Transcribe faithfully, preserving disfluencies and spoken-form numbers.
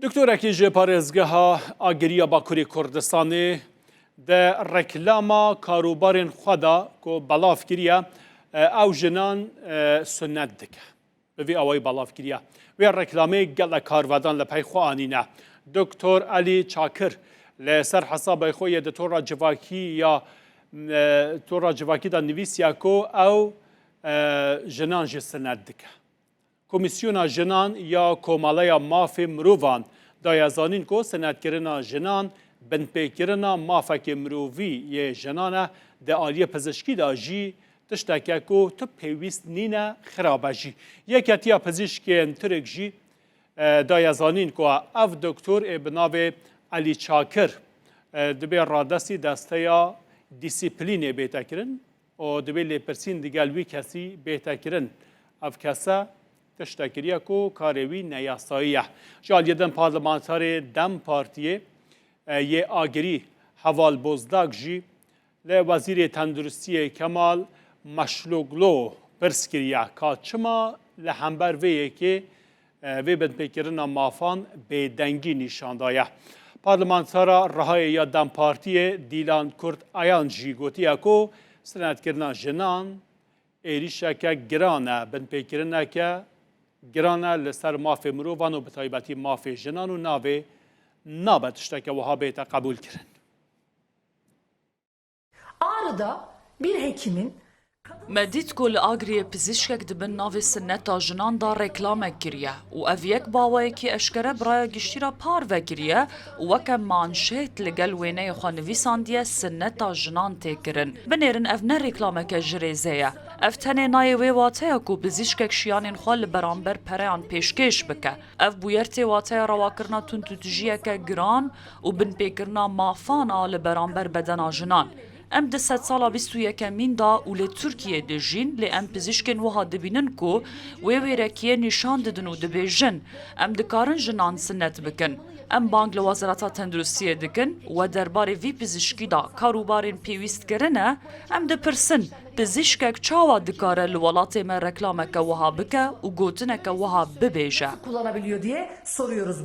Doktorekî ji parêzgeha Agirî ya Bakurê Kurdistanê di reklama karûbarên xwe de ku belav kiriye, ew jinan sunnet dike. Bi vî awayî belav kiriye. Wê reklamê gelek karvedan li pey xwe anîne. Doktor Elî Çakir li ser hesabê xwe yê di tora civakî ya, e, tora civakî de nivîsiye ku ew, e, jinan jî sinet dike. Komîsyona Jinan ya Komeleya Mafê Mirovan daye zanîn ku sinetkirina jinan binpêkirina mafekê mirovî yê jinan e, di aliyê pizişkî de jî tişteke ku tu pêwîst nîne xirab e jî. Yeketiya Pizîşkên Tirk jî, e, daye zanîn ku ev doktor ê bi navê Elî Çakir, e, dibê radestî desteya dîsîplînê bête kirin û dibê lêpirsîn digel wî kesî bête kirin. Ev kese tiştek kiriye ku karê wî neyasayî ye. Ji aliyê din parlamenterê DEM Partiyê, e, yê Agirî Heval Bozdag jî li Wezîrê Tenduristiyê Kemal Meşloglu pirs kiriye ka çima li hember vê yekê, e, vê binpêkirina mafan bêdengî nîşan daye. Parlamentera Rihayê ya DEM Partiyê Dîlan Kurt Ayan jî gotiye ku sinetkirina jinan êrîşeke giran e, binpêkirineke giran e li ser mafê mirovan û bi taybetî mafê jinan û navê nabe tişteke wiha bête qebûlkirin. Ağrı'da bir hekimin Me dît ku li Agiriyê pizîşkek di bin navê sinneta jinan de reklamek kiriye û ev yek bi awayekî eşkere bi raya giştî re parve kiriye û weke manşet li gel wêneyê xwe nivîsandiye sinneta jinan tê kirin. Binêrin ev ne reklameke ji rêzê ye. Ev tenê nayê wê wateya ku pizîşkek şiyanên xwe li beramber pereyan pêşkêş bike. Ev bûyer tê wateya rewakirina tundûtijiyeke giran û binpêkirina mafan a li beramber bedena jinan. Em di sedsala bîst û yekemîn de û li Tirkiyê dijîn, lê em pizîşkên wiha dibînin ku wê wêrekiyê nîşan didin û dibêjin, em dikarin jinan sinet bikin. Em bang li Wezareta Tenduristiyê dikin, we derbarê vî pizîşkî de karûbarên pêwîst kirine, em dipirsin, pizîşkek çawa dikare li welatê me reklameke wiha bike û gotineke wiha bibêje? kullanabiliyor diye soruyoruz burada.